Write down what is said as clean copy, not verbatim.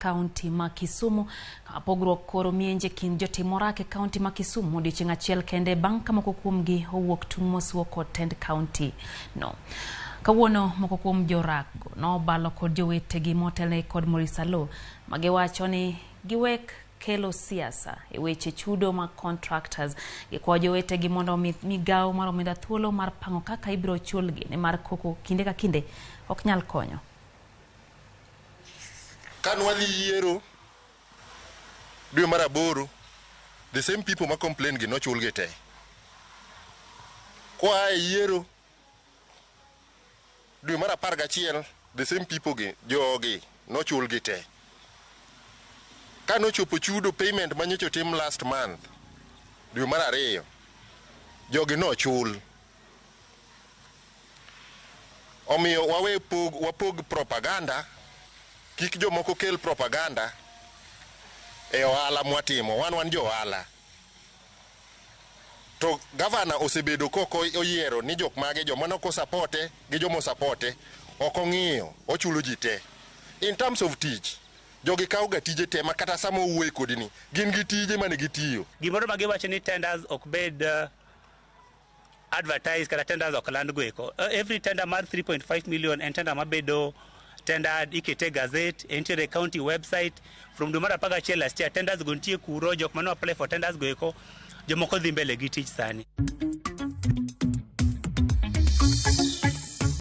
Kaunti ma Kisumu. Kama pogruok koro mienje kind jotim orak e kaunti ma Kisumu odiochieng' achiel kende bang' ka moko kuomgi owuok tung' mosuo kod tend kaunti no. Kawuono moko kuom jorak nobalo kod jowetegi motelnegi kod Maurice Aloo magiwacho ni giwek kelo siasa e weche chudo mag contractors. Gikwayo jowetegi mondo omi migawo mar omenda thuolo mar pango kaka ibiro chulgi nimar koko kinde ka kinde ok nyal konyo. Ka nwadhi yiero dwe mar aboro, the same people ma complain gi nochulgi te. Koa e yiero dwe mar 11, the same people gi jogi nochulgi te. Ka nochopo chudo payment manyocha otim last month dwe mar 2, jogi nochul. Omiyo wawe pog, wapog propaganda, kik jomoko kel propaganda e ohala mwatimo. Wan jo ohala. To gavana osebedo kok oyiero ni jok mage joma nok osapote gi joma osapote ok ong'iyo, ochulo ji te. In terms of tich, jogi kawo ga tije te ma kata sama owuoye kodi ni gin gi tije mane gitiyo. Gimoro ma giwacho ni tenders ok bed advertised kata tenders ok land go eko. Every tender mar 3.5 million en tender mabedo tendered, ikete e gazette, entiere e county website from dwe mar 11 last year. Tenders go nitie kuro, jok mane apply for tenders go eko jomoko dhi mbele gi tich sani.